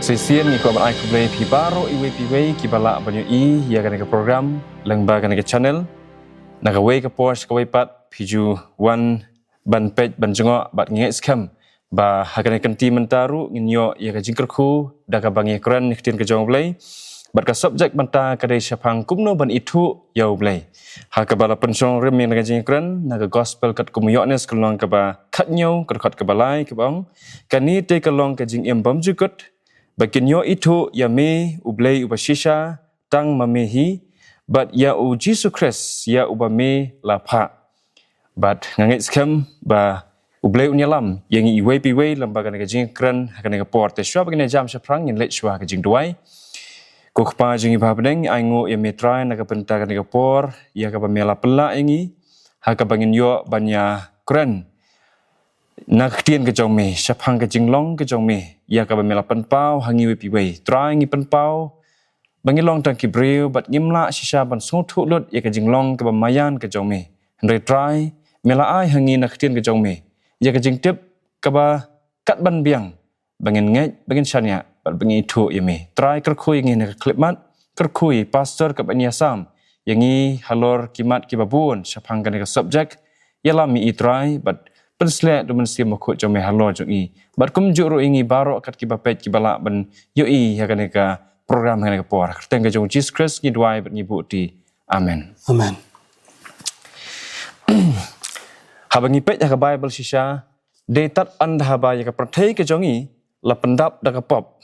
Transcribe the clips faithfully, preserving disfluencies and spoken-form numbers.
Shisien ngi kwah ban ai khublei phi baroh iwei pa iwei kiba lah ban ïohi ïa kane ka program lyngba kane ka channel. Na kawei ka por sha kawei pat phi ju wan ban peit ban jngoh bad ngi ngeit skhem ba ha kane ka kynti mynta ruh ngin ïoh ïa ka jingkyrkhu da kaba ngi kren ïa ka ktien ka jong U Blei. Bad ka subject mynta ka dei shaphang kumno ban ithuh ïa U Blei. Ha kaba la pynshong rim ïa ka jingkren na ka gospel katkum u Ïoannis ka lynnong kaba khathynñiew ka dkhot kaba lai kaba ong, kane te ka long ka jingim bymjukut, ba kin ïoh ithuh ïa me U Blei uba shisha tang ma me hi, bad ïa U Jisu Khrist ïa uba me la phah. Bad nga ngeit skhem ba U Blei un ïalam ïa ngi iwei pa iwei lyngba kane ka jingkren ha kane ka por. Te shuwa ba ngin ïa jam shaphrang ngin leit shuwa ha ka jingduwai. Ko Kpa jong ngi ba ha bneng, ngi ainguh ïa me Trai na ka bynta kane ka por ïa kaba me la pynlah ïa ngi ha kaba ngin ïoh ban ïa kren na ka ktien ka jong me shaphang ka jinglong ka jong me ïa kaba me la pynpaw ha ngi iwei pa iwei. Trai ngi pynpaw ba ngi long tang ki briew bad ngim lah shisha ban sngewthuh lut ïa ka jinglong kaba maïan ka jong me. Hynrei Trai, me la ai ha ngi na ka ktien ka jong me ïa ka jingtip kaba kat ban biang ba ngin ngeit, ba ngin shaniah bad ba ngin ithuh ïa me. Trai kyrkhu ïa ngi na ka khyllipmat, kyrkhu ïa i pastor kaba yn ïasam ïa ngi halor ki mat kiba bun shaphang kane ka subject. Ïalam ïa i Trai bad pynshlur da u Mynsiem Bakhuid jong me halor jong i. Bad kumjuh ruh ïa ngi baroh kat kiba peit kiba lah ban ïohi ïa kane ka program ha kane ka por. Ha ka kyrteng ka jong U Jisu Khrist ngi duwai bad ngi buh ti. Amen. Amen. Haba ngi peit ha ka Baibl shisha, dei tad ynda haba ïa ka pyrthei ka jong ngi la pyndap da ka pop.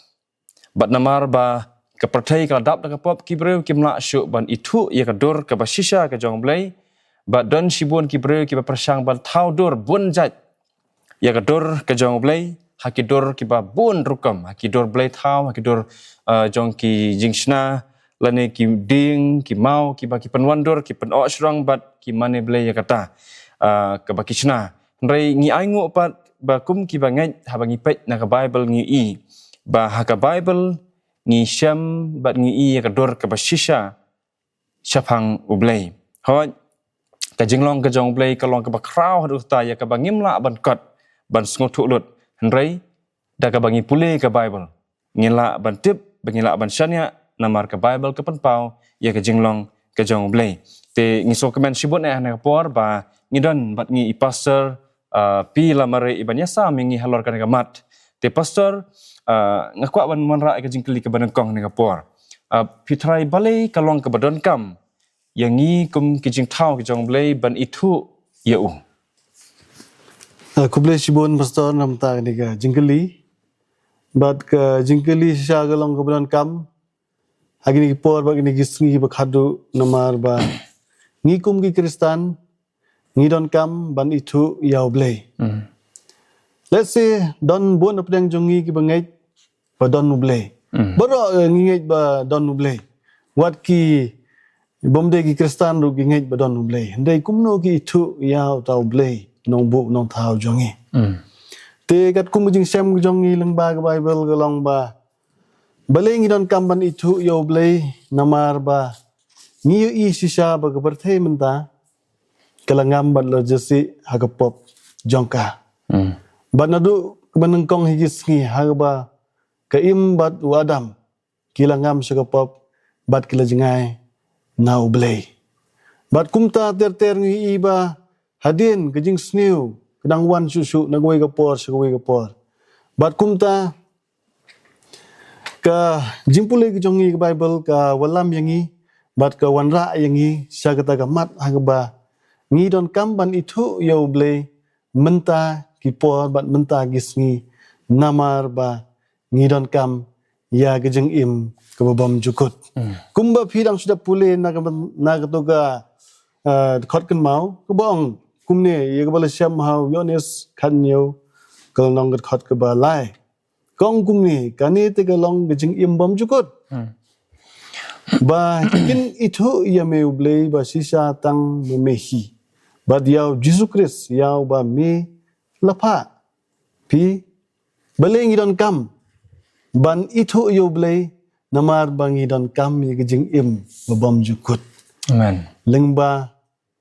Bad namar ba ka pyrthei ka la dap da ka pop, ki briew kim lah shuh ban ithuh ïa ka dur kaba shisha ka jong U Blei. Bad don shibun ki briew kiba pyrshang ban thaw dur bun jait ïa ka dur ka jong U Blei ha ki dur kiba bun rukom, ha ki dur blei thaw, ha ki dur, uh, jong ki jingshna, lane ki dieng, ki maw, kiba ki pynwandur, ki pynoh shrong bad ki mane blei ïa kata, uh, kaba ki shna. Hynrei ngi ainguh pat ba kum kiba ngeit, haba ngi peit na ka Baibl ngi i ba ha ka Baibl ngi shem bad ngi i ïa ka dur kaba shisha shaphang U Blei. Hooid, ka jinglong ka jong U Blei ka long kaba khraw haduh katta ïa kaba ngim lah ban kot ban sngewthuh lut. Hynrei da kaba ngi pule ka Baibl ngi lah ban tip, ba ngi lah ban shaniah, namar ka Baibl ka pynpaw ïa ka jinglong ka jong U Blei. Te ngi sngewkmen shibun eh ha kane ka por ba ngi don bad ngi i pastor, uh, P. Lamare, iban ïasam ïa ngi halor kane ka mat. Te pastor, uh, nga kwah ban wanrah ïa ka jingkylli kaba nyngkong ha kane ka por. Uh, phi tharai balei ka long kaba donkam ïa ngi kum ki jingthaw ki jong U Blei ban ithuh ïa u? Uh, khublei shibun pastor namar kane ka jingkylli. Bad ka jingkylli shisha ka long kaba donkam ha kine ki por bad kine ki sngi ba khadduh, namar ba ngi kum ki Khristan ngi donkam ban ithuh ïa U Blei. Let's say don bun na pdeng jong ngi kiba ngeit ba don U Blei. Baroh, eh, ngi ngeit ba don U Blei. Wat ki bym dei ki Khristan ruh ki ngeit ba don U Blei. Hynrei kumno ki ithuh ïa uta U Blei, Nongbuh Nongthaw jong ngi? Te katkum ka jingshem ka jong ngi lyngba ka Baibl ka long ba balei ngi donkam ban ithuh ïa U Blei, namar ba ngi ïohi shisha ba ka pyrthei mynta ka la ngam bad la jasi ha ka pop jong ka. Bad naduh kaba nyngkong hi ki sngi ha kaba ka Im bad u Adam ki la ngam sha ka pop bad ki la jngai na U Blei. Bad kumta ter ter ngi i ba hadien ka jingsniew ka dang wan shuh shuh na kawei ka por sha kawei ka por. Bad kumta ka jingpule ka jong ngi ka Baibl ka wallam ïa ngi bad ka wanrah ïa ngi sha kata ka mat ha kaba ngi donkam ban ithuh ïa U Blei mynta ki por bad mynta ki sngi, namar ba ngi donkam ïa ka jingim kaba bymjukut. Kumba phi dang shu dep pule na ka, na kato ka, eh, dkhot kynmaw kaba ong kumne, ïa kaba la shem ha u Ïoannis khathynñiew ka lynnong ka dkhot kaba lai. Ka ong kumne, kane te ka long ka jingim bymjukut, ba kin ithuh ïa me U Blei ba shisha tang ma me hi, bad ïa u Jisu Khrist ïa uba me la phah. Phi, balei ngi donkam ban ithuh ïa U Blei? Namar ba ngi donkam ïa ka jingim ba bymjukut. Amen. Lyngba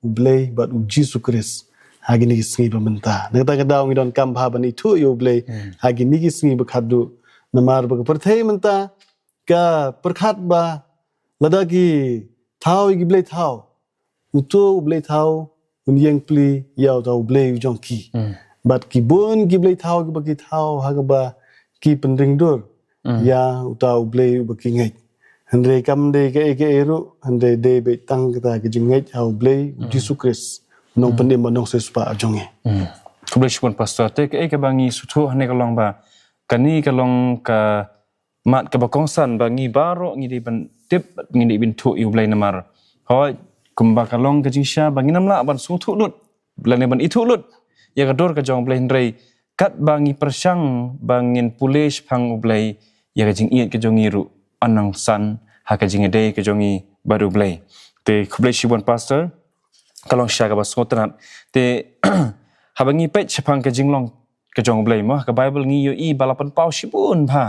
U Blei bad u Jisu Khrist ha kine ki sngi ba mynta. Na kata ka daw ngi donkam bha ban ithuh ïa U Blei ha kine ki sngi ba khadduh, Namar ba ka pyrthei mynta ka pyrkhat ba lada ki thaw ïa ki blei thaw, uto u blei thaw un ïeng pli ïa uta u blei u jong ki. Bad ki bun ki blei thaw kiba ki thaw ha kaba ki pynring dur ïa uta u blei uba ki ngeit. Hynrei kam dei kaei kaei ruh, hynrei dei beit tang kata ka jingngeit ha u Blei u Jisu Khrist, nongpynim bad nongsiewspah jong ngi. Khublei shibun Pastor. Te kaei kaba ngi sngewthuh hangne ka long ba kane ka long ka mat kaba kongsan ba ngi baroh ngi dei ban tip, ngi dei ban thuh ïa u Blei namar, hooid, kumba ka long ka jingshisha ba ngin ym lah ban sngewthuh lut lane ban ithuh lut ïa ka dur ka jong u Blei, hynrei katba ngi pyrshang ba ngin pule shaphang u Blei, ïa ka jingïeit ka jong ngi ruh yn nang san ha ka jingïadei ka jong ngi bad u Blei. Te khublei shibun Pastor, ka long shisha kaba sngewtynnat. Te haba ngi peit shaphang ka jinglong ka jong u Blei mo, ka Baibl ngi ïohi ba la pynpaw shibun bha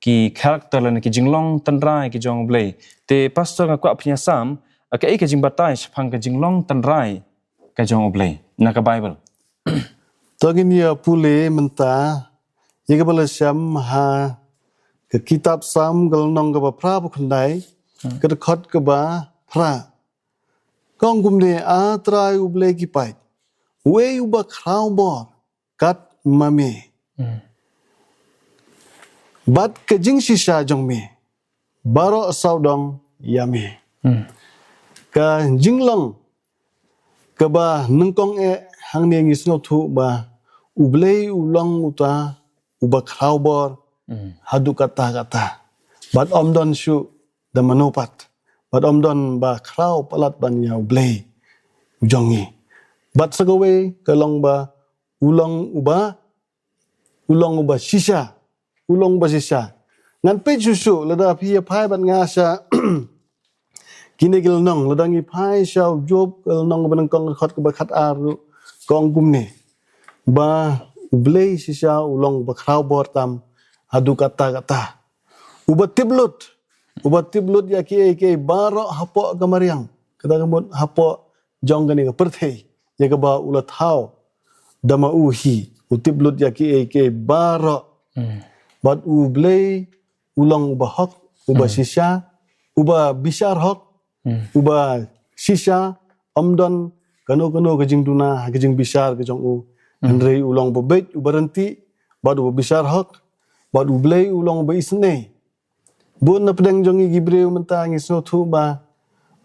ki character lane ki jinglong tynrai ki jong u Blei. Te Pastor, nga kwah pynïasam kaei ka jingbatai shaphang ka jinglong tynrai ka jong u Blei na ka Baibl? To ngin ïa pule mynta ïa kaba la shem ha ka kitab Salm ka lynnong kaba phra phew khyndai, ka dkhot kaba phra. Ka ong kumne: A Trai u Blei ki paid, uei uba khraw bor kat ma me? Bad ka jingshisha jong me baroh sawdong ïa me. Ka jinglong kaba nyngkong eh hangne ngi sngewthuh ba u Blei u long uta uba khraw bor haduh katta katta. Bad ym don shuh da mano pat. Bad ym don ba khraw palat ban ïa u Blei u jong ngi. Bad sa kawei ka long ba u long uba, u long uba shisha, u long uba shisha. Ngan peit shuh shuh lada phi ïa phai bad nga sha kine ki lynnong, lada ngi phai sha u Job ka lynnong kaba nyngkong ka dkhot kaba khatar ruh ka ong kumne, ba u Blei shisha u long uba khraw bor tam haduh katta katta. Uba tip lut, uba tip lut ïa kiei kiei baroh hapoh ka mariang, kata ka mut hapoh jong kane ka pyrthei ïa kaba u la thaw da ma u hi. U tip lut ïa kiei kiei baroh. Bad u Blei u long uba hok, uba shisha, uba bishar hok, uba shisha, ym don kano kano ka jingduna ha ka jingbishar ka jong u. Hynrei u long uba beit, uba ryntih, bad uba bishar hok, bad u Blei u long uba isynei. Bun na pdeng jong ngi ki briew mynta ngi sngewthuh ba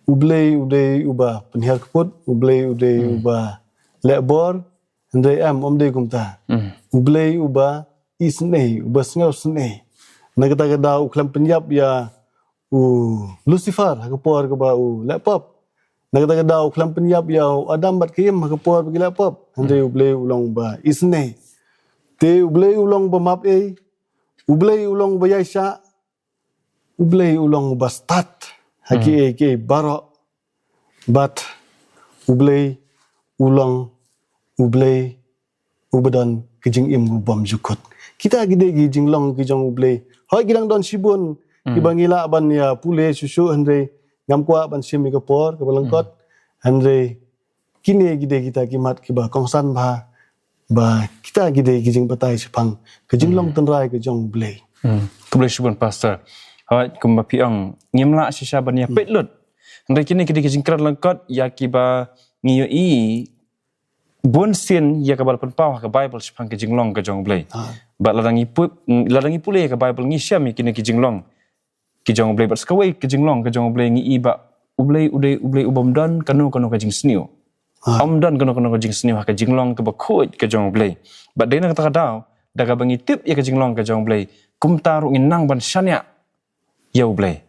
u Blei u dei uba pynhiar kput, u Blei u dei uba leh bor, hynrei em, ym dei kumta. U Blei uba isynei, uba sngewsynei. Na kata ka daw u khlem pynïap ïa u Lucifer ha ka por kaba u leh pop. Na kata ka daw u khlem pynïap ïa u Adam bad ka Im ha ka por ba ki leh pop. Hynrei u Blei u long uba isynei. Te u Blei u long uba map ei, u Blei u long uba ïaishah, u Blei u long uba stad ha kiei kiei baroh. Bad u Blei u long u Blei uba don ka jingim u bym jukut. Kita ki dei ki jinglong ki jong u Blei. Hooid, ki dang don shibun kiba ngi lah ban ïa pule shuh shuh, hynrei ngam kwah ban shim ïa ka por kaba lyngkot. Hynrei kine ki dei kita ki mat kiba kongsan bha, ba kita ki dei ki jingbatai shaphang ka jinglong tynrai ka jong u Blei. Khublei shibun Pastor. Hooid, kumba phi ong, ngim lah shisha ban ïa peit lut. Hynrei kine ki dei ki jingkren lyngkot ïa kiba ngi ïohi bun sien ïa kaba la pynpaw ha ka Baibl shaphang ka jinglong ka jong u Blei. Bad lada ngi pu-, lada ngi pule ïa ka Baibl ngi shem ïa kine ki jinglong ki jong u Blei, bad sa kawei ka jinglong ka jong u Blei ngi i ba u Blei u dei u Blei u bym don kano kano ka jingsniew. Ym don kano kano ka jingsniew ha ka jinglong kaba khuid ka jong u Blei. Bad dei na kata ka daw, da kaba ngi tip ïa ka jinglong ka jong u Blei, kumta ruh ngin nang ban shaniah ïa u Blei.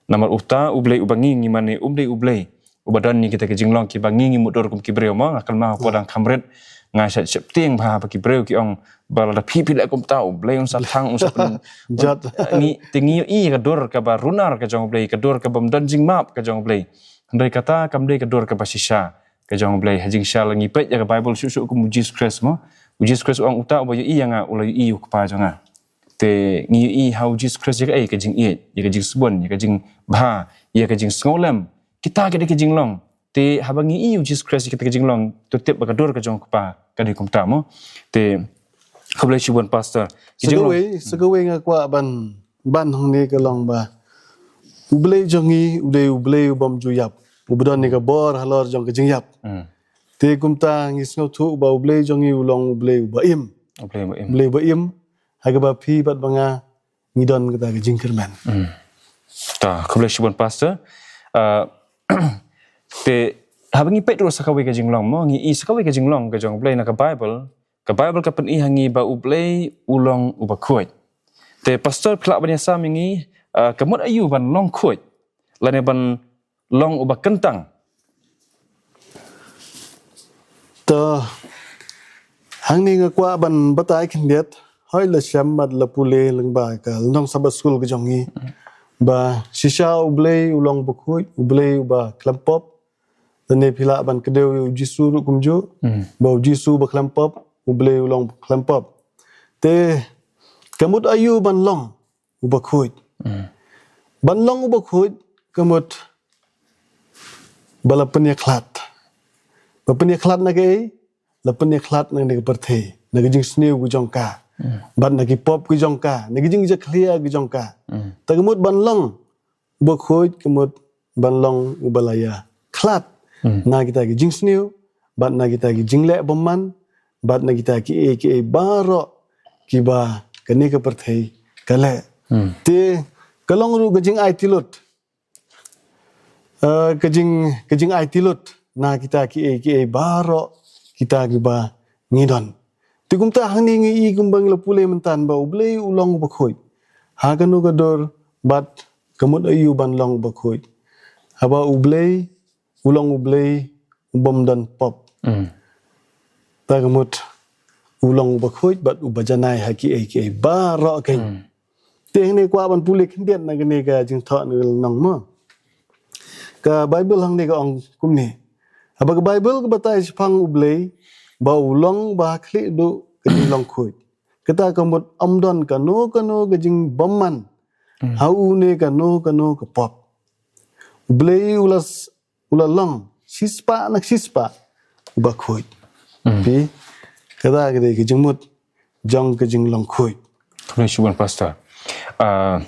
Namar uta u Blei uba ngi ngi mane um dei u Blei uba don ïa kita ki jinglong kiba ngi ngi mutdur kum ki briew mo. Nga kynmaw ha ka por dang kham rit nga shait sheptieng bha ba ki briew ki ong ba lada phi phi leh kumta u Blei un sa thang, un sa pyn-, jot. Ngi, te ngi ïohi ka dur kaba runar ka jong u Blei, ka dur kaba ym don jingmap ka jong u Blei. Hynrei kata kam dei ka dur kaba shisha ka jong u Blei. Ha jingshisha la ngi peit ïa ka Baibl shuh shuh kum u Jisu Khrist mo. U Jisu Khrist u ong uta uba ïohi ïa nga u la ïohi ïa u Kpa jong nga. Te ngi ïohi ha u Jisu Khrist ïa kaei, ka jingïeit, ïa ka jingsbun, ïa ka jingbha, ïa ka jingsngewlem. Kita ki dei ki jinglong. Te haba ngi ïohi u Jisu Khrist ïa kita ki jinglong, to tip ba ka dur ka jong u Kpa ka dei kumta mo. Te Khublei shibun, Pastor. Ki jing- Sa kawei, sa kawei nga kwah ban, ban hangne ka long ba U Blei jong ngi, U Blei, U Blei u bym ju ïap, u ba don ïa ka bor halor jong ka jingïap. Hmm. Te kumta ngi sngewthuh ba U Blei jong ngi u long U Blei u ba im. U Blei u ba im. U Blei u ba im. Ha kaba phi bad ba nga ngi don kata ka jingkyrmen. Hmm. Ta, khublei shibun, Pastor. Ah, te, haba ngi peit ruh sa kawei ka jinglong mo, ngi i sa kawei ka jinglong ka jong U Blei na ka Bible, ka Bible ka pyni ha ngi ba U Blei u long u ba khuid. Te, Pastor, phi lah ban ïasam ïa ngi, ah, ka mut aïu ban long khuid lane ban long u ba kyntang. To, hangne nga kwah ban batai khyndiat, hoi la shem bad la pule lyngba ka lynnong Sabbath School ka jong ngi, ba shisha U Blei u long ba khuid, U Blei u ba khlem pop. Lane phi lah ban kdew ïa U Jisu ruh kumjuh, hmm, ba U Jisu ba khlem pop, U Blei u long ba khlem pop. Te, ka mut aïu ban long u ba khuid. Hmm. Ban long u ba khuid, ka mut ba la pynïakhlad. Ba pynïakhlad na kaei, la pynïakhlad na kane ka pyrthei, na ka jingsniew ka jong ka. Hmm. Bad na ki pop ka jong ka, na ka jingjakhlia ka jong ka. Hmm. Ta ka mut ban long u ba khuid, ka mut ban long u ba la ïakhlad. Hmm. Na kita ki jingsniew, bad na kita ki jingleh bymman, bad na kita kiei kiei baroh kiba kane ka pyrthei ka leh. Hmm. Te, ka long ruh ka jingaiti lut. Eh, ka jing, ka jingaiti lut na kita kiei kiei baroh kita kiba ngi don. Te kumta hangne ngi i kumba ngi la pule mynta ba U Blei u long u ba khuid. Ha kano ka dur bad ka mut aïu ban long u ba khuid. Haba U Blei u long U Blei u bym don pop. Hmm. Ta ka mut u long u ba khuid bad u ba janai ha kiei kiei baroh kein. Hmm. Te hangne kwah ban pule khyndiat na kane ka jingthoh na ka lynnong mo. Ka Bible hangne ka ong kumne. Haba ka Bible ka batai shaphang U Blei ba u long ba khlieh duh ka jinglong khuid. Kata ka mut ym don kano kano ka jingbymman, hmm, ha une kano kano ka pop. U Blei u la s-, u la long shispah na shispah u ba khuid. Hmm. Phi, kata ka dei ka jingmut jong ka jinglong khuid. Khublei shibun, Pastor. Ah,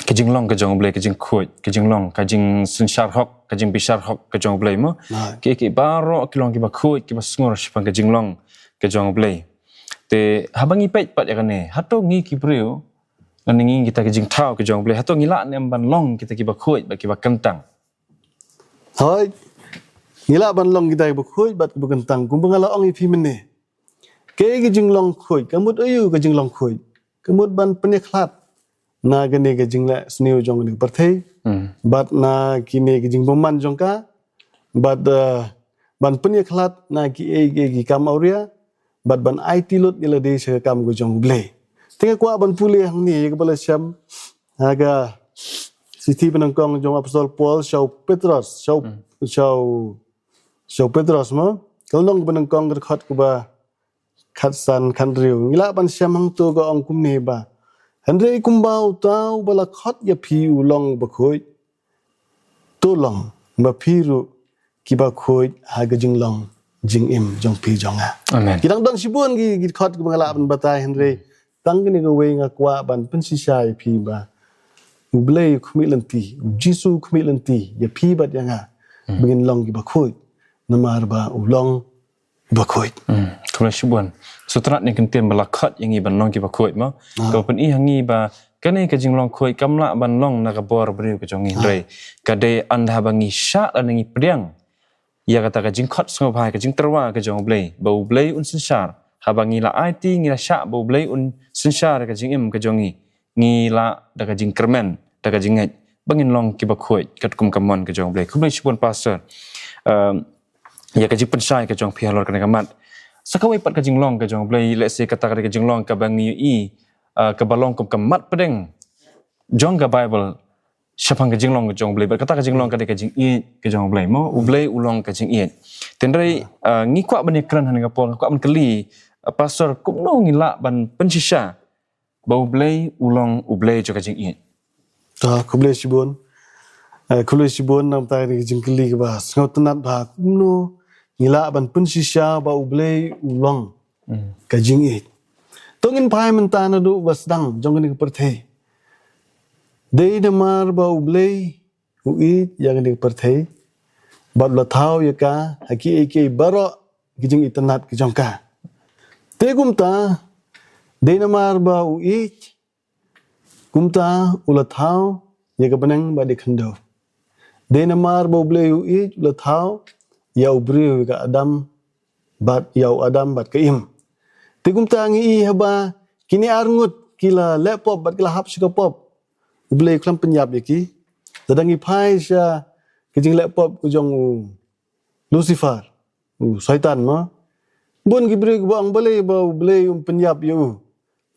ka jinglong ka jong U Blei, ka jingkhuid, ka jinglong, ka jingsynshar hok, ka jingbishar hok ka jong U Blei mo. Right. Ki, ki baroh ki long kiba khuid, kiba sngur shaphang ka jinglong ka jong U Blei. Te haba ngi peit pat ïa kane, hato ngi ki briew, lane ngi kita ki jingthaw ka jong U Blei, hato ngi lah ne em ban long kita kiba khuid bad kiba kyntang? Hooid, ngi lah ban long kita kiba khuid bad kiba kyntang, kumba nga la ong ïa phi mynne. Kaei ka jinglong khuid, ka mut aïu ka jinglong khuid? Ka mut ban pynïakhlad na kane ka jingleh sniew jong kane ka pyrthei, hmm, bad na kine ka jingbymman jong ka, bad, eh, ban pynïakhlad na kiei kiei ki kam awria, bad ban aiti lut ïa lade sha ka kam ka jong U Blei. Te nga kwah ban pule hangne ïa kaba la shem ha ka shithi banyngkong jong u Apostol Paul sha u Petros, sha u, hmm, sha u, sha u Petros mo. Ka lynnong banyngkong ka dkhot kaba khatsan, khathynriew. Ngi lah ban shem hangto ka ong kumne ba, hynrei kumba uta uba la khot ïa phi u long ba khuid, to long ba phi ruh kiba khuid ha ka jinglong jingim jong phi jong nga. Amen. Ki dang don shibun ki, ki dkhot kiba nga lah ban batai, hynrei tang kane kawei nga kwah ban pynshisha ïa phi ba U Blei u khmih lynti, U Jisu u khmih lynti ïa phi bad ïa nga, hmm, ba ngin long kiba khuid, namar ba u long ba khuid. Hmm, khublei shibun. Sngewtynnat ïa ka ktien ba la khot ïa ngi ban long kiba khuid mo. Ah. Kaba pyni ha ngi ba kane ka jinglong khuid kam lah ban long na ka bor briew ka jong ngi. Ah. Hynrei ka dei ynda haba ngi shah lane ngi pdiang ïa kata ka jingkhot sngewbha, ka jingtyrwa ka jong U Blei, ba U Blei un synshar. Haba ngi la aiti, ngi la shah ba U Blei un synshar ka jingim ka jong ngi, ngi lah da ka jingkyrmen, da ka jingngeit ba ngin long kiba khuid katkum ka mon ka jong U Blei. Khublei shibun, Pastor. Um, ïa ka jingpynshai ka jong phi halor kane ka mat. Sa kawei pat ka jinglong ka jong U Blei, lehse kata ka dei ka jinglong kaba ngi ïohi, uh, kaba long kum ka mat pdeng jong ka Bible shaphang ka jinglong ka jong U Blei. Bad kata ka jinglong ka dei ka jingïeit ka jong U Blei mo, U Blei u long ka jingïeit. Hynrei, uh, ngi kwah ban ïakren hangne ha ka por, ngi kwah ban kylli, uh, Pastor, kumno ngi lah ban pynshisha ba U Blei u long U Blei jong ka jingïeit. To, khublei shibun. Eh, khublei shibun namar kata ka jingkylli kaba sngewtynnat ba kumno ngi lah ban pynshisha ba U Blei u long, hmm, ka jingïeit. To ngin phai mynta naduh ba sdang jong kane ka pyrthei. Dei namar ba U Blei u ïeit ïa kane ka pyrthei bad u la thaw ïa ka ha kiei kiei baroh ki jingitynnad ki jong ka. Te kumta, dei namar ba u ïeit, kumta u la thaw ïa ka bneng bad ïa ka khyndew. Dei namar ba U Blei u ïeit u la thaw ïa u briew, ïa ka Adam bad ïa u Adam bad ka Im. Te kumta ngi i haba kine ar ngut ki la leh pop bad ki la hap sha ka pop, U Blei u khlem pynïap ïa ki. Lada ngi phai sha ka jingleh pop ka jong u Lucifer, u Soitan mo. Bun ki briew kiba ong balei ba U Blei um pynïap ïa u.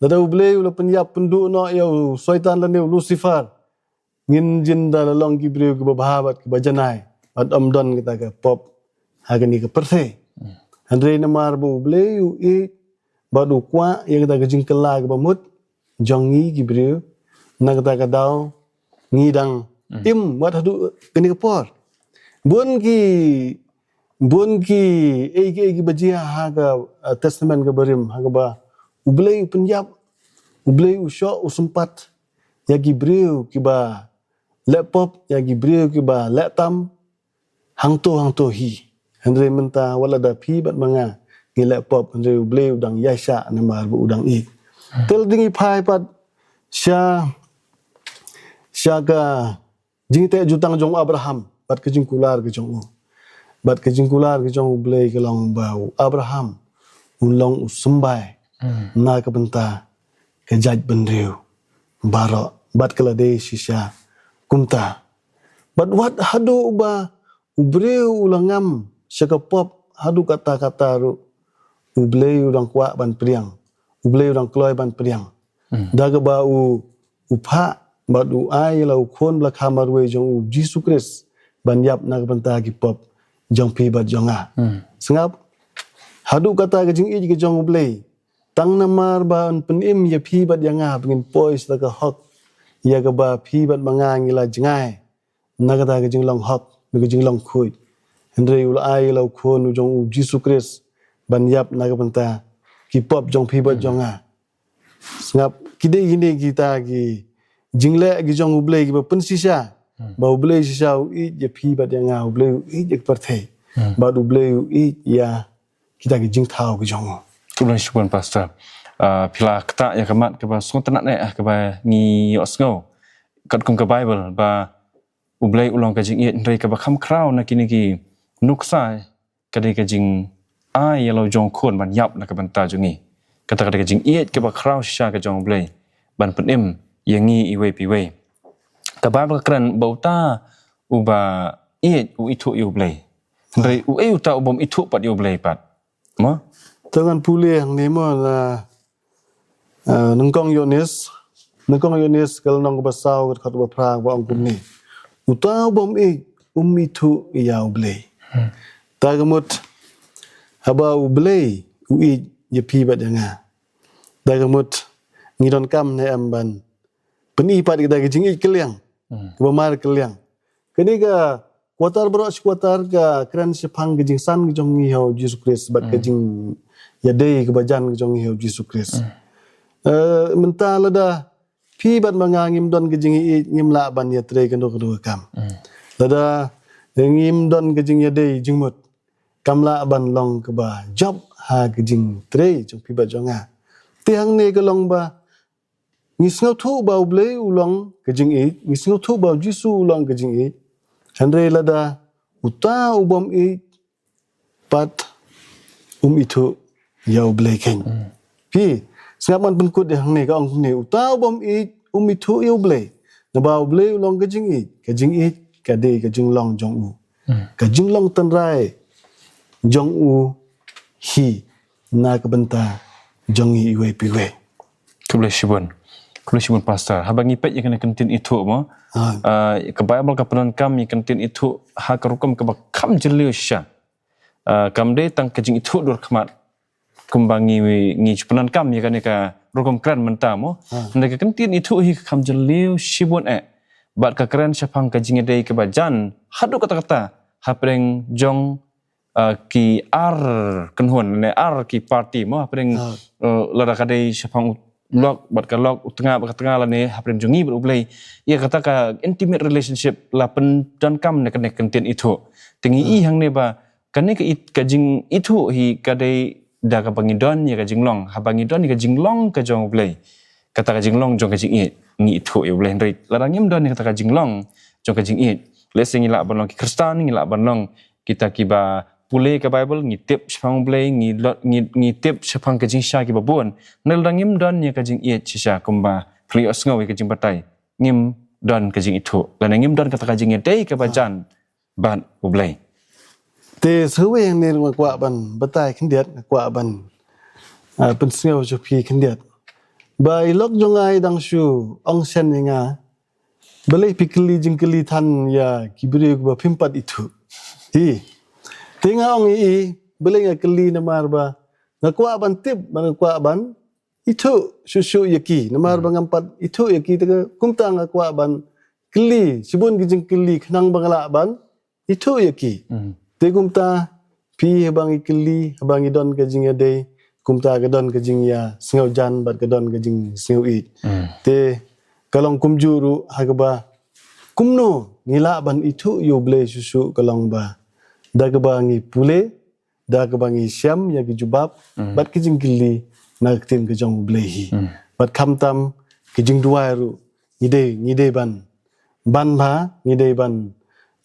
Lada U Blei u la pynïap pynduh noh ïa u Soitan lane u Lucifer, ngin jin da la long ki briew kiba bha bad kiba janai bad ym don kata ka pop ha kane ka pyrthei. Hynrei namar ba U Blei u ïeit bad u kwah ïa kata ka jingkylla kaba mut jong ngi ki briew, na kata ka daw ngi dang im wat haduh kane ka por. Bun ki, bun ki, ei ki, ei kiba jia ha ka, uh, Testament kaba rim, ha kaba U Blei u pynïap, U Blei u shoh u sympat ïa ki briew kiba leh pop, ïa ki briew kiba leh tam, hangto hangto hi. Hynrei mynta wat lada phi bad ma nga ngi leh pop, hynrei U Blei u dang ïaishah namar ba u dang ïeit. Te lada ngi phai pat sha, sha ka jingteh jutang jong u Abraham bad ka jingkular ka jong u. Bad ka jingkular ka jong U Blei ka long ba u Abraham un long u symbai na ka bynta ka jaitbynriew baroh, bad ka la dei shisha kumta. Bad wat haduh ba u briew u la ngam sha ka pop haduh katta katta ruh, U Blei u dang kwah ban pdiang, U Blei u dang kloi ban pdiang. Da kaba u, u phah bad u ai ïa la u khun ba la kha marwei jong u, Jisu Khrist, ban ïap na ka bynta ki pop jong phi bad jong nga. Sngap, haduh katta ka jingïeit ka jong U Blei, tang namar ba un pynim ïa phi bad ïa nga ba ngin poi sha ka hok ïa kaba phi bad ma nga ngi la jngai na kata ka jinglong hok, na ka jinglong khuid. Hynrei u la ai ïa la u khun u jong u, Jisu Khrist, ban ïap na ka bynta ki pop jong phi bad jong nga. Sngap, ki dei kine kita ki jingleh ki jong U Blei kiba pynshisha ba U Blei shisha u ïeit ïa phi bad ïa nga, U Blei u ïeit ïa ka pyrthei, bad U Blei u ïeit ïa kita ki jingthaw ki jong u. Khublei shibun, Pastor. Ah, phi la ktah ïa ka mat kaba sngewtynnat eh, ah, kaba ngi ïohsngew katkum ka Baibl ba U Blei u long ka jingïeit, hynrei kaba kham khraw na kine ki nuksa ka dei ka jingai ïa la u jong u khun ban ïap na ka bynta jong ngi. Kata ka dei ka jingïeit kaba khraw shisha ka jong U Blei ban pynim ïa ngi iwei pa iwei. Ka Baibl ka kren ba uta uba ïeit u ithuh ïa U Blei. Hynrei uei uta u bym ithuh pat ïa U Blei pat? Mo? Te ngan pule hangne mo, na, eh, Nyngkong Ïoannis, Nyngkong Ïoannis ka lynnong kaba saw, ka dkhot kaba phra, ba ong kumne: Uta u bym ïeit um ithuh ïa U Blei. Ta ka mut, haba U Blei u ïeit ïa phi bad ïa nga, ta ka mut ngi donkam ne em ban pyni pat kita ki jingïeit kylliang, kaba mar kylliang? Kane ka quarter baroh shi quarter ka kren shaphang ka jingsan ka jong ngi ha u Jisu Khrist bad ka jingïadei kaba jan ka jong ngi ha u Jisu Khrist. Eh, mynta lada phi bad ma nga ngim don ka jingïeit, ngim lah ban ïatrei kano kano ka kam. Lada ngim don ka jingïadei jingmut, kam lah ban long kaba jop ha ka jingtrei jong phi bad jong nga. Te hangne ka long ba ngi sngewthuh ba U Blei u long ka jingïeit, ngi sngewthuh ba U Jisu u long ka jingïeit. Hynrei lada uta u bym ïeit pat um ithuh ïa U Blei keiñ. Phi, sngap, ngan pynkut ïa hangne, ka ong kumne: Uta u bym ïeit um ithuh ïa U Blei, naba U Blei u long ka jingïeit, ka jingïeit ka dei ka jinglong jong u. Ka jinglong tynrai jong u hi na ka bynta jong ngi iwei pa iwei. Khublei shibun. Khublei shibun, Pastor. Haba ngi peit ïa kane ka kyntien ithuh mo, ah, ka Baibl ka pyndonkam ïa ka kyntien ithuh ha ka rukom kaba kham jylliew shisha. Ah, kam dei tang ka jingithuh dur khmat kumba ngi, ngi ju pyndonkam ïa kane ka rukom kren mynta mo. Hynrei ka kyntien ithuh hi ka kham jylliew shibun eh. Bad ka kren shaphang ka jingïadei kaba jan haduh katta katta hapdeng jong ah, ki ar kynhun ne ar ki party mo hapdeng, ah, eh, lada ka dei shaphang u lok bad ka lok, u tnga bad ka tnga lane hapdeng jong ngi bad U Blei. Ïa kata ka intimate relationship la pyndonkam na kane ka ktien ithuh. Te ngi i hangne ba kane ka it-, ka jingithuh hi ka dei da kaba ngi don ïa ka jinglong. Haba ngi don ïa ka jinglong ka jong U Blei, kata ka jinglong jong ka jingïeit, ngi ithuh ïa U Blei. Hynrei lada ngim don ïa kata ka jinglong jong ka jingïeit, lehse ngi lah ban long ki Khristan, ngi lah ban long kita kiba pule ka Bible, ngi tip shaphang U Blei, ngi lo-, ngi, ngi tip shaphang ka jingshisha kiba bun. Hynrei lada ngim don ïa ka jingïeit shisha kumba phi la ïohsngew ïa ka jingbatai, ngim don ka jingithuh lane ngim don kata ka jingïadei kaba jan bad U Blei. Te sa kawei hangne ruh nga kwah ban batai khyndiat, nga kwah ban, ah, pynsngew sha phi khyndiat. Ba i lok jong nga i dang shu ong shen ïa nga, balei phi kylli jingkylli than ïa ki briew kiba phim pat ithuh? Hi. Te nga ong i, balei nga kylli, namar ba nga kwah ban tip, ba nga kwah ban ithuh shuh shuh ïa ki. Namar ba ngam pat ithuh ïa ki, te kumta nga kwah ban kylli shibun ki jingkylli khnang ba nga lah ban ithuh ïa ki. Te kumta phi, haba ngi kylli, haba ngi don ka jingïadei, kumta ka don ka jingsngewjan bad ka don ka jingsngewïeit. Te ka long kumjuh ruh ha kaba kumno ngi lah ban ithuh ïa U Blei shuh shuh, ka long ba da kaba ngi pule, da kaba ngi shem ïa ki jubab bad ki jingkylli na ka ktien ka jong U Blei hi. Bad khamtam ki jingduwai ruh ngi dei, ngi dei ban, ban ba ngi dei ban,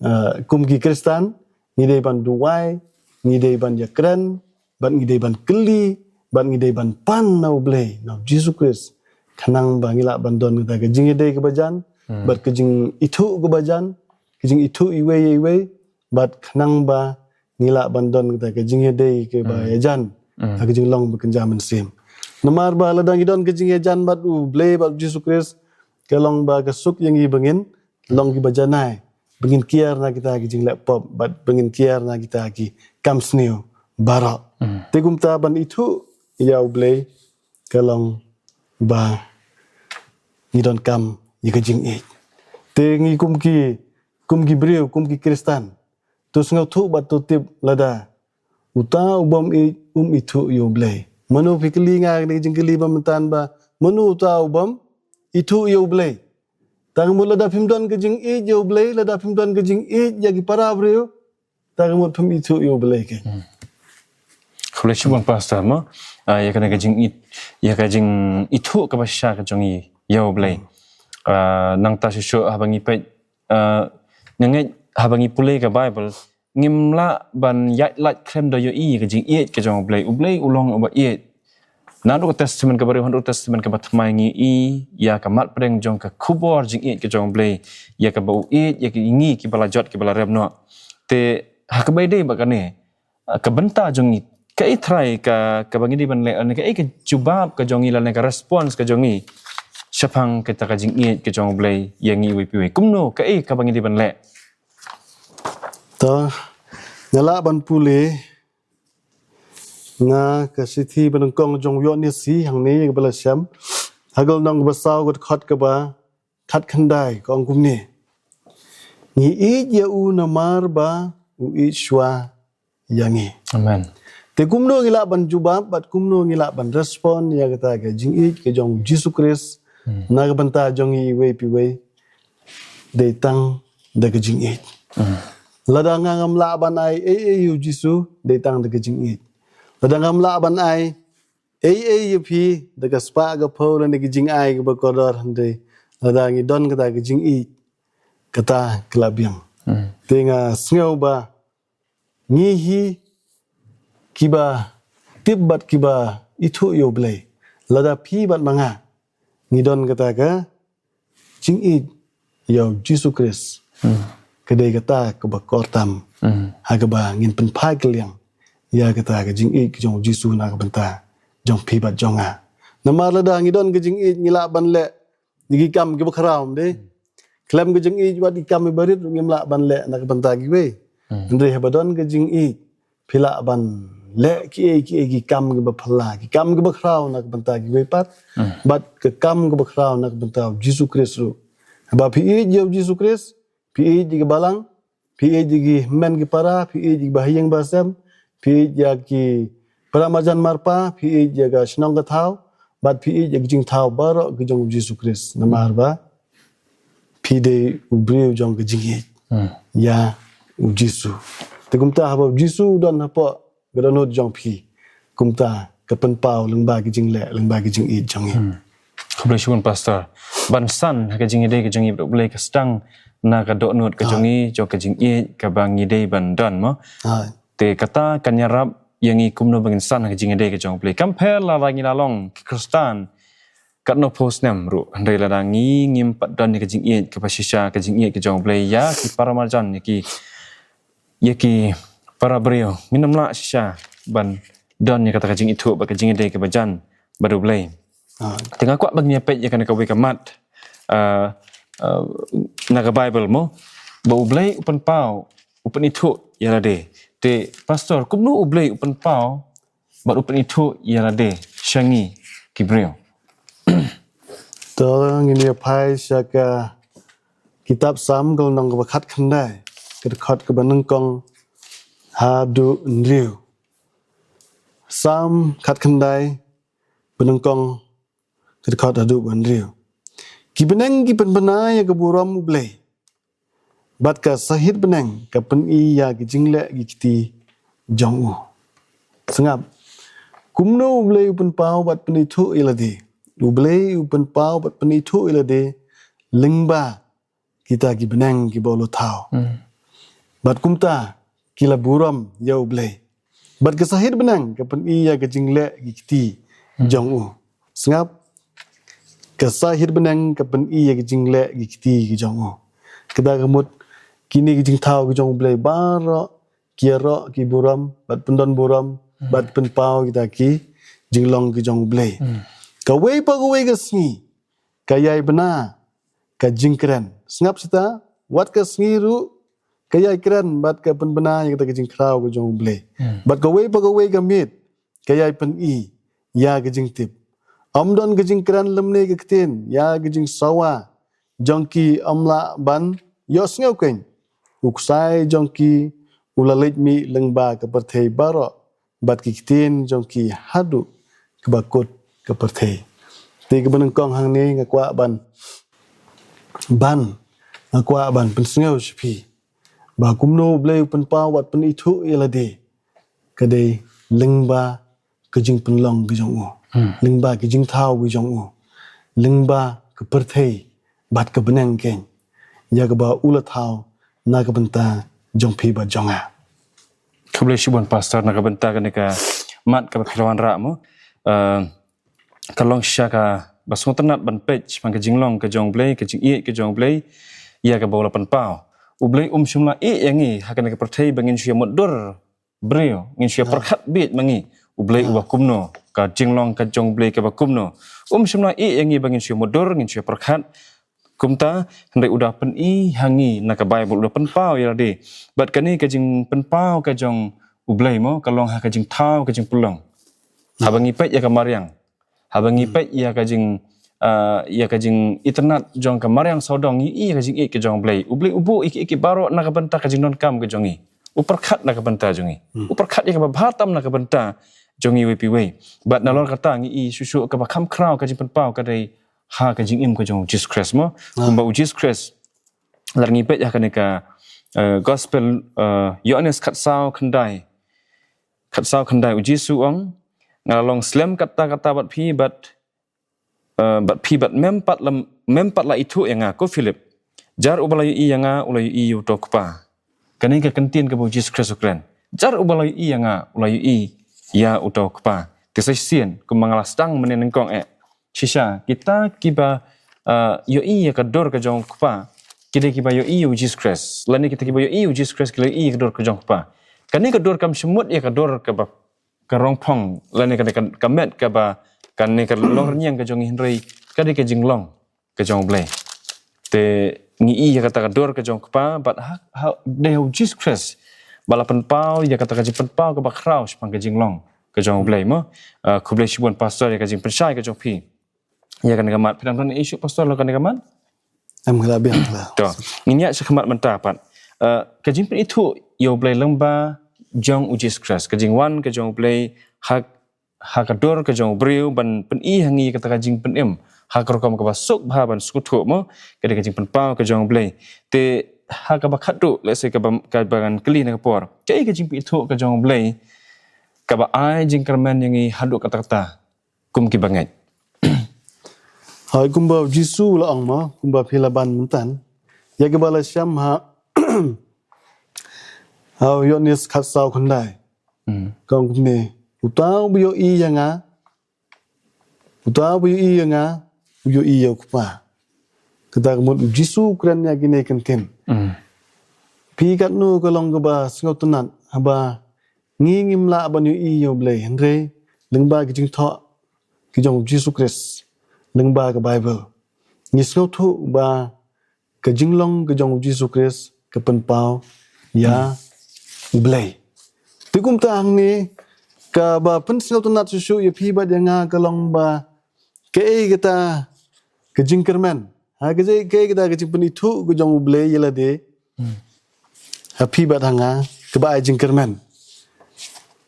eh, kum ki Khristan ngi dei ban duwai, ngi dei ban ïakren, bad ngi dei ban kylli, bad ngi dei ban pan na U Blei, na U Jisu Khrist, khnang ba ngi lah ban don kata ka jingïadei kaba jan bad ka jingithuh kaba jan, ka jingithuh iwei ïa iwei, bad khnang ba ngi lah ban don kata ka jingïadei kaba ïajan ha ka jinglong ba kynja mynsiem. Namar ba lada ngi don ka jingïajan bad U Blei bad U Jisu Khrist, ka long ba ka suk ïa ngi ba ngin long kiba janai, ba ngin kiar na kita ki jingleh pop bad ba ngin kiar na kita ki kam sniew baroh. Te kumta ban ithuh ïa U Blei ka long ba ngi donkam ïa ka jingïeit. Te ngi kum ki, kum ki briew, kum ki Khristan, to sngewthuh bad to tip lada uta u bym ïeit um ithuh ïa U Blei. Mano, phi kylli nga kane ka jingkylli ba mynta, ba mano uta u bym ithuh ïa U Blei? Tang mut lada phim don ka jingïeit ïa U Blei, lada phim don ka jingïeit ïa ki para briew, tang mut phim ithuh ïa U Blei ke. Khublei shibun Pastor mo. Ah, ïa kane ka jingïeit, ïa ka jingithuh kaba shisha ka jong ngi ïa U Blei. Ah, nangta shuh shuh haba ngi peit, ah, nga ngeit haba ngi pule ka Bible, ngim lah ban ïaid lait khlem da ïohi ïa ka jingïeit ka jong U Blei. U Blei u long uba ïeit. Naduh ka Testament kaba riewhynriew, Testament kaba thymmai ngi i ïa ka mat pdeng jong ka khubor jingïeit ka jong U Blei ïa kaba u ïeit ïa ngi kiba la jot, kiba la rem noh. Te ha kaba ïadei bad kane, ah, ka bynta jong ngi, kaei trai ka, kaba ngi dei ban leh, lane kaei ka jubab ka jong ngi, lane ka response ka jong ngi shaphang kata ka jingïeit ka jong U Blei ïa ngi iwei pa iwei? Kumno, kaei kaba ngi dei ban leh? To, nga lah ban pule na ka shithi banyngkong jong u Ïoannis hi hangne, kaba la shem ha ka lynnong kaba saw, ka dkhot kaba khatkhyndai, ka ong kumne: Ngi ïeit ïa u namar ba u ïeit shuwa ïa ngi. Amen. Te kumno ngi lah ban jubab bad kumno ngi lah ban respond ïa kata ka jingïeit ka jong U Jisu Khrist na ka bynta jong ngi iwei pa iwei? Dei tang da ka jingïeit. Lada nga ngam lah ban ai ei ei ïa U Jisu, dei tang da ka jingïeit. Lada ngam lah ban ai ei ei ïa phi da ka spah ka phew lane ka jingai kaba kordor, hynrei lada ngi don kata ka jingïeit, kata ka la biang. Te nga sngew ba ngi hi kiba tip bad kiba ithuh ïa U Blei. Lada phi bad ma nga ngi don kata ka jingïeit ïa U Jisu Khrist, ka dei kata kaba kordor tam ha kaba ngin pynphai kylliang ïa kata ka jingïeit ka jong U Jisu na ka bynta jong phi bad jong nga. Namar lada ngi don ka jingïeit, ngi lah ban leh ïa ki kam kiba khraw, ym dei? Khlem ka jingïeit, wat ki kam kiba rit ruh ngim lah ban leh na ka bynta kiwei. Hynrei haba don ka jingïeit, phi lah ban leh kiei kiei ki kam kiba phylla, ki kam kiba khraw na ka bynta kiwei pat. Bad ka kam kaba khraw na ka bynta U Jisu Khrist ruh. Haba phi ïeit ïa U Jisu Khrist, phi ïeit ïa ka balang, phi ïeit ïa ki hynmen ki para, phi ïeit ïa ki bahaïing bahasem, phi ïeit ïa ki para marjan marpa, phi ïeit ïa ka shnong ka thaw, bad phi ïeit ïa ki jingthaw baroh ki jong U Jisu Khrist. Namar ba phi dei u briew jong ka jingïeit ïa U Jisu. Te kumta haba U Jisu u don hapoh ka dohnud jong phi, kumta ka pynpaw lyngba ki jingleh, lyngba ki jingïeit jong ngi. Khublei shibun, Pastor. Ban san ha ka jingïadei ka jong ngi bad U Blei ka sdang na ka dohnud ka jong ngi, jong ka jingïeit kaba ngi dei ban don, mo. Te kata kan ïarap ïa ngi kumno ba ngin san ha ka jingïadei ka jong U Blei. Kam pher lada ngi la long ki Khristan katno phew snem ruh, hynrei lada ngi ngim pat don ïa ka jingïeit kaba shisha, ka jingïeit ka jong U Blei ïa ki para marjan, ïa ki, ïa ki para briew, ngin ym lah shisha ban don ïa kata ka jingithuh bad ka jingïadei kaba jan bad U Blei. Te nga kwah ba ngin ïa peit ïa kane kawei ka mat, ah, ah, na ka Baibl, mo, ba U Blei u pynpaw, u pynithuh ïa lade. Te Pastor, kumno U Blei u pynpaw bad u pynithuh ïa lade sha ngi ki briew? To ngin ïa phai sha ka kitab Salm ka lynnong kaba khatkhyndai, ka dkhot kaba nyngkong haduh hynriew. Salm khatkhyndai, ba nyngkong, ka dkhot haduh ba hynriew. Ki bneng ki pynbna ïa ka burom U Blei, bad ka sahit bneng ka pyni ïa ki jingleh ki kti jong u. Sngap. Kumno U Blei u pynpaw bad pynithuh ïa lade? U Blei u pynpaw bad pynithuh ïa lade lyngba kita ki bneng kiba u la thaw. Bad kumta ki la burom ïa U Blei. Bad ka sahit bneng ka pyni ïa ka jingleh ki kti jong u. Sngap. Ka sahit bneng ka pyni ïa ka jingleh ki kti ki jong u. Kata ka mut kine ki jingthaw ki jong U Blei baroh ki ïaroh ki burom bad pyndon burom bad pynpaw kita ki jinglong ki jong U Blei. Kawei pa kawei ka sngi ka ïai bna ka jingkren. Sngap sita, wat ka sngi ruh ka ïai kren bad ka pynbna ïa kata ka jingkhraw ka jong U Blei. Bad kawei pa kawei ka miet ka ïai pyni ïa ka jingtip. Ym don ka jingkren lymne ka ktien ïa ka jingsawa jong ki ym lah ban ïohsngew keiñ. U ksai jong ki u la leit mih lyngba ka pyrthei baroh, bad ki ktien jong ki haduh kaba kut ka pyrthei. Te kaba nyngkong hangne nga kwah ban, ban, nga kwah ban pynsngew sha phi ba kumno U Blei u pynpaw bad pynithuh ïa lade, ka dei lyngba ka jingpynlong ka jong u, lyngba ka jingthaw ka jong u, lyngba ka pyrthei bad ka bneng keiñ, ïa kaba u la thaw na ka bynta jong phi bad jong nga. Khublei shibun Pastor na ka bynta kane ka mat kaba phi la wanrah mo. Eh, ka long shisha kaba sngewtynnat ban peit shaphang ka jinglong ka jong U Blei, ka jingïeit ka jong U Blei ïa kaba u la pynpaw. U Blei um shym la ïeh ïa ngi ha kane ka pyrthei ba ngin shu ïa mutdur briew, ngin shu ïa pyrkhat bieit ma ngi. U Blei uba kumno, ka jinglong ka jong U Blei kaba kumno. Um shym la ïeh ïa ngi ba ngin shu ïa mutdur, ngin shu ïa pyrkhat. Kumta, hynrei u da pyni ha ngi na ka Baibl, u da pynpaw ïa lade. Bad kane ka jingpynpaw ka jong U Blei mo, ka long ha ka jingthaw ka jingpynlong. Haba ngi peit ïa ka mariang, haba ngi peit ïa ka jing, ah, ïa ka jingitynnad jong ka mariang sawdong, ngi i ïa ka jingïeit ka jong U Blei. U Blei u buh ïa ki, ïa ki baroh na ka bynta ka jingdonkam ka jong ngi. U pyrkhat na ka bynta jong ngi. U pyrkhat ïa kaba bha tam na ka bynta jong ngi wei pa wei. Bad nalor kata ngi i shuh shuh kaba kham khraw ka jingpynpaw ka dei ha ka jingim ka jong U Jisu Khrist mo. Kumba U Jisu Khrist, lada ngi peit ha kane ka, eh, Gospel, eh, Ïoannis khatsaw khyndai. Khatsaw khyndai, U Jisu u ong, nga la long slem katta katta bad phi bad, eh, bad phi bad mem pat la, mem pat la ithuh ïa nga, ko Philip. Jar uba la ïohi ïa nga, u la ïohi ïa uta u Kpa. Kane ka kyntien kaba U Jisu Khrist u kren. Jar uba la ïohi ïa nga, u la ïohi ïa uta u Kpa. Te sa shisien, kumba nga la sdang mynne nyngkong eh. Shisha, kita kiba, eh, ïohi ïa ka dur ka jong u Kpa, ki dei kiba ïohi ïa U Jisu Khrist. Lane kita kiba ïohi ïa U Jisu Khrist, ki la ïohi ïa ka dur ka jong u Kpa. Kane ka dur kam shym mut ïa ka dur kaba, ka rongphong, lane ka, ka, ka met kaba, kane ka longrynïeng ka jong ngi, hynrei ka dei ka jinglong ka jong U Blei. Te ngi i ïa kata ka dur ka jong u Kpa, bad ha, ha, dei ha U Jisu Khrist ba la pynpaw ïa kata ka jingpynpaw kaba khraw shaphang ka jinglong ka jong U Blei mo. Ah, khublei shibun Pastor ïa ka jingpynshai ka jong phi ïa kane ka mat. Phi dang don issue Pastor, la kane ka mat? Em, ka la biang la. To, ngin ïa sha ka mat mynta pat. Uh, ka jingpynithuh ïa U Blei lyngba jong U Jisu Khrist, ka jingwan ka jong U Blei ha, ha ka dur ka jong u briew ban pyni ha ngi kata ka jingpynim ha ka rukom kaba suk bha ban sngewthuh mo, ka dei ka jingpynpaw ka jong U Blei. Te ha kaba khatduh, let's say, kaba, kaba ngan kylli na ka por, kaei ka jingpynithuh ka jong U Blei kaba ai jingkyrmen ïa ngi haduh katta katta kum ki bangeit? Hai, kumba U Jisu u la ong mo, kumba phi la ban mynta, ïa kiba la shem ha, ha u Ïoannis khatsaw khyndai. Hmm. Ka ong kumne: Uta uba ïohi ïa nga, uta uba ïohi ïa nga, u ïohi ïa u Kpa. Kata ka mut U Jisu u kren ïa kine ki ktien. Hmm. Phi, katno ka long kaba sngewtynnat haba ngi ngim lah ban ïohi ïa U Blei, hynrei lyngba ki jingthoh ki jong U Jisu Khrist, lyngba ka Baibl, ngi sngewthuh ba ka jinglong ka jong U Jisu Khrist ka pynpaw ïa U Blei. Te kumta hangne, kaba pynsngewtynnat shuh shuh ïa phi bad ïa nga ka long ba kaei kata ka jingkyrmen, ha, kaei, kaei kata ka jingpynithuh ka jong U Blei ïa lade, hmm, ha phi bad ha nga, kaba ai jingkyrmen.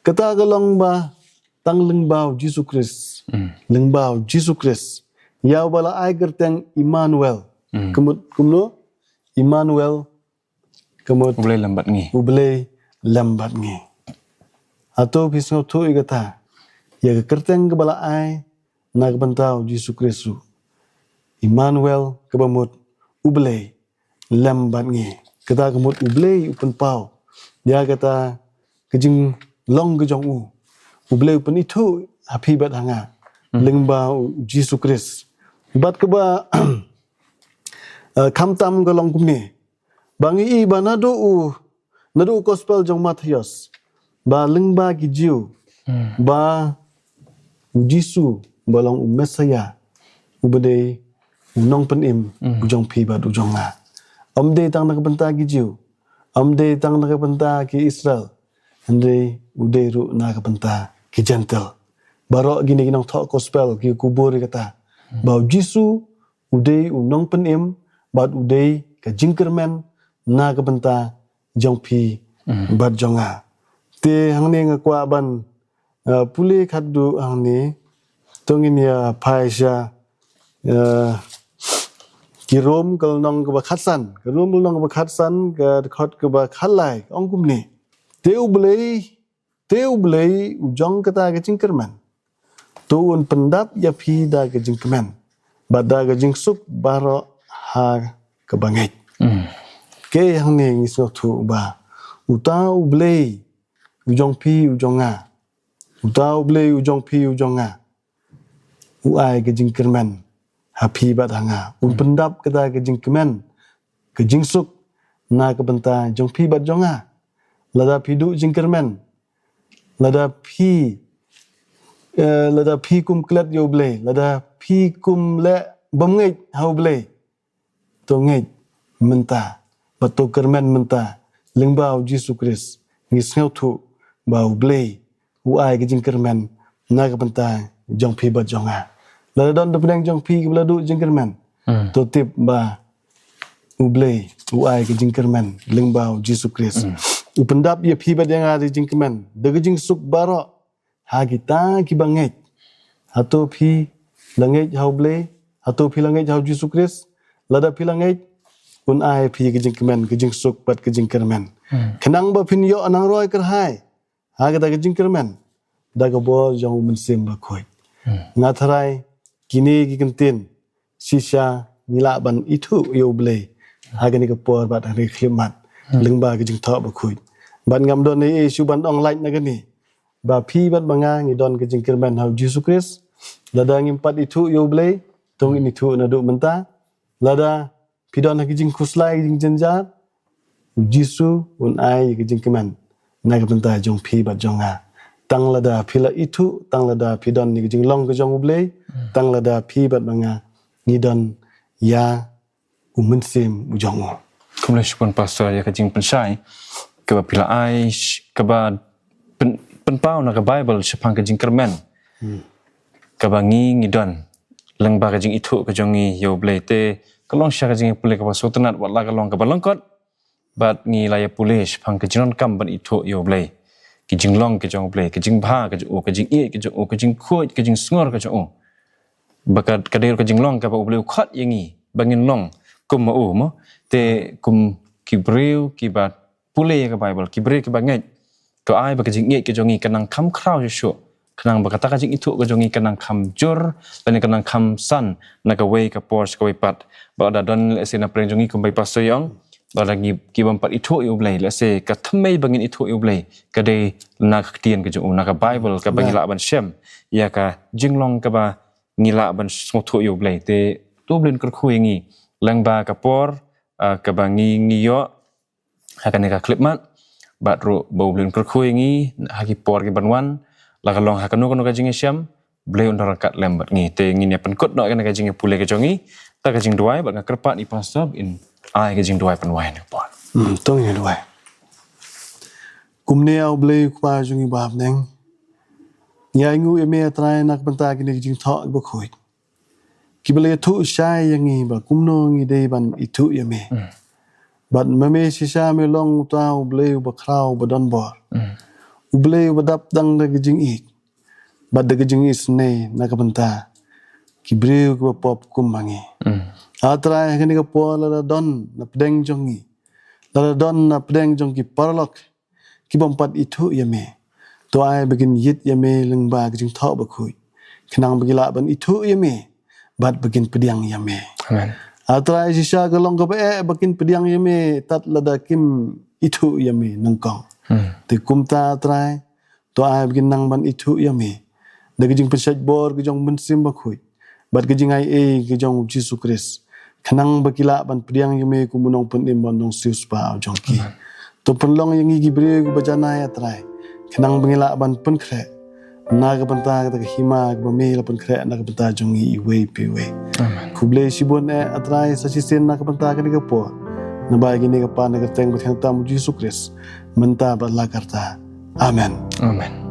Kata ka long ba tang lyngba U Jisu Khrist. Hmm. Lyngba U Jisu Khrist, ïa uba la ai kyrteng Immanuel. Hmm. Ka mut kumno? Immanuel ka mut U Blei lem bad ngi. U Blei lem bad ngi. Hato phi sngewthuh ïa kata, ïa ka kyrteng kaba la ai na ka bynta U Jisu Khrist ruh, Immanuel, kaba mut U Blei lem bad ngi. Kata ka mut U Blei u pynpaw ïa kata ka jinglong ka jong u. U Blei u pynithuh ha phi bad ha nga, hmm, lyngba U Jisu Khrist. Bad kaba, eh, khamtam ka long kumne, ba ngi i ba naduh u, naduh u gospel jong Mathaios, ba lyngba ki Jiw, hmm, ba U Jisu ba long u Messaïah, uba dei u nongpynim, hmm, u jong phi bad u jong nga. Ym dei tang na ka bynta ki Jiw, ym dei tang na ka bynta ki Israel, hynrei u dei ruh na ka bynta ki Jentil. Baroh kine ki nongthoh gospel ki kubur ïa kata, hmm, ba U Jisu u dei u nongpynim bad u dei ka jingkyrmen na ka bynta jong phi, mm, bad jong nga. Te hangne nga kwah ban, uh, pule khatduh hangne, to ngin ïa phai sha, uh, ki Rom ka lynnong kaba khatsan, ka Rom ka lynnong kaba khatsan, ka dkhot kaba khatlai, ong kumne: Te U Blei, te U Blei u jong kata ka jingkyrmen, to un pyndap ïa phi da ka jingkmen bad da ka jingsuk baroh ha kaba ngeit. Mm. Te hangne ngi sngewthuh ba uta U Blei u jong phi u jong nga, uta U Blei u jong phi u jong nga, u ai ka jingkyrmen ha phi bad ha nga. Un, mm, pyndap kata ka jingkmen, ka jingsuk na ka bynta jong phi bad jong nga. Lada phi duh jingkyrmen, lada phi, eh, lada phi kum klet ïa U Blei, lada phi kum leh bym ngeit ha U Blei, to ngeit mynta bad to kyrmen mynta lyngba U Jisu Khrist. Ngi sngewthuh ba U Blei u ai ka jingkyrmen na ka bynta jong phi bad jong nga. Lada don da pdeng jong phi kiba la duh jingkyrmen, mm, to tip ba U Blei u ai ka jingkyrmen lyngba U Jisu Khrist. Mm. U pyndap ïa phi bad ïa nga da jingkmen, da ka jingsuk baroh ha kita kiba ngeit. Hato phi la ngeit ha U Blei? Hato phi la ngeit ha U Jisu Khrist? Lada phi la ngeit, un ai phi ka jingkmen, ka jingsuk bad ka jingkyrmen. Hmm. Khnang ba phin ïoh nang roi kyrhai ha kata ka jingkyrmen da ka bor jong U Mynsiem Bakhuid. Hmm. Nga tharai kine ki ktien shisha ngi lah ban ithuh ïa U Blei ha kane ka por bad ha kane ka khyllipmat, hmm, lyngba ka Jingthoh Bakhuid. Bad ngam don ei ei shuh ban ong lait na kane, ba phi bad ba nga ngi don ka jingkyrmen ha U Jisu Khrist. Lada ngim pat ithuh ïa U Blei, to ngin ithuh naduh mynta. Lada phi don ha ki jingkhuslai, ki jingjynjar, U Jisu un ai ka jingkmen na ka bynta jong phi bad jong nga. Tang lada phi la ithuh, tang lada phi don ïa ka jinglong ka jong U Blei, hmm, tang lada phi bad ba nga ngi don ïa U Mynsiem u jong u. Khublei shibun Pastor ïa ka jingpynshai kaba phi la ai, sh-, kaba pyn-, pynpaw na ka Baibl shaphang ka jingkyrmen, hmm, kaba ngi ngi don lyngba ka jingithuh ka jong ngi ïa U Blei. Te ka long shisha ka jingpule kaba sngewtynnat, wat la ka long kaba lyngkot, bad ngi la ïa pule shaphang ka jingdonkam ban ithuh ïa U Blei. Ki jinglong ki jong U Blei, ka jingbha ka jong U, ka jingïeit ka jong U, ka jingkhuid, ka jingsngor ka jong U. Ba ka, ka dei ka jinglong kaba U Blei u khot ïa ngi ba ngin long kum ma U mo. Te kum ki briew kiba pule ïa ka Bible, ki briew kiba ngeit, to ai ba ka jingïeit ka jong ngi ka nang kham khraw shuh shuh. Khnang ba kata ka jingithuh ka jong ngi ka nang kham jur, lane ka nang kham san na kawei ka por sha kawei pat. Ba lada don lehse na pdeng jong ngi kumba i pastor i ong, ba lada ngi, ngi bym pat ithuh ïa U Blei, lehse ka thymmei ba ngin ithuh ïa U Blei ka dei na ka ktien ka jong U, na ka Bible kaba ngi lah ban shem ïa ka jinglong kaba ngi lah ban sngewthuh ïa U Blei. Te to U Blei un kyrkhu ïa ngi lyngba ka por, ah, kaba ngi, ngi ïoh ha kane ka khyllipmat, bad ruh ba U Blei un kyrkhu ïa ngi ha ki por ki ban wan, la ka long ha kano kano ka jingïashem, U Blei un don ryngkat lem bad ngi. Te ngin ïa pynkut noh ïa kane ka jingïapule ka jong ngi da ka jingduwai, bad nga kyrpad ïa i pastor ba in ai ka jingduwai pynwai na ka por. Hmm, to ngin ïa duwai. Kumne A U Blei U Kpa jong ngi ba ha bneng, ngi ainguh ïa me A Trai na ka bynta kine ki jingthoh kiba khuid, kiba la ïathuh shai ïa ngi ba kumno ngi dei ban ithuh ïa me. Bad ma me shisha me long uta U Blei uba khraw, uba don bor, U Blei uba dap tang da ka jingïeit bad da ka jingisynei na ka bynta ki briew kiba pop kum ma ngi. A Trai, ha kane ka por lada don na pdeng jong ngi, lada don na pdeng jong ki paralok ki bym pat ithuh ïa me, to ai ba kin ïit ïa me lyngba ka jingthoh bakhuid, khnang ba kin lah ban ithuh ïa me bad ba kin pdiang ïa me. Amen. A Trai, shisha ka long kaba eh ba kin pdiang ïa me tad lada kim ithuh ïa me nyngkong. Te kumta A Trai, to ai ba kin nang ban ithuh ïa me da ka jingpynshait bor ka jong U Mynsiem Bakhuid bad ka jingaiei ka jong U Jisu Khrist, khnang ba ki lah ban pdiang ïa me kum U Nongpynim bad U Nongsiewspah jong ki. To pynlong ïa ngi ki briew kiba janai A Trai, khnang ba ngi lah ban pynkhreh na ka bynta kata ka hima kaba me la pynkhreh na ka bynta jong ngi iwei pa iwei. Amen. Khublei shibun eh A Trai sa shisien na ka bynta kane ka por, naba ïa kane ka pan na ka kyrteng ba thiang tam U Jisu Khrist, mynta bad la karta. Amen. Amen.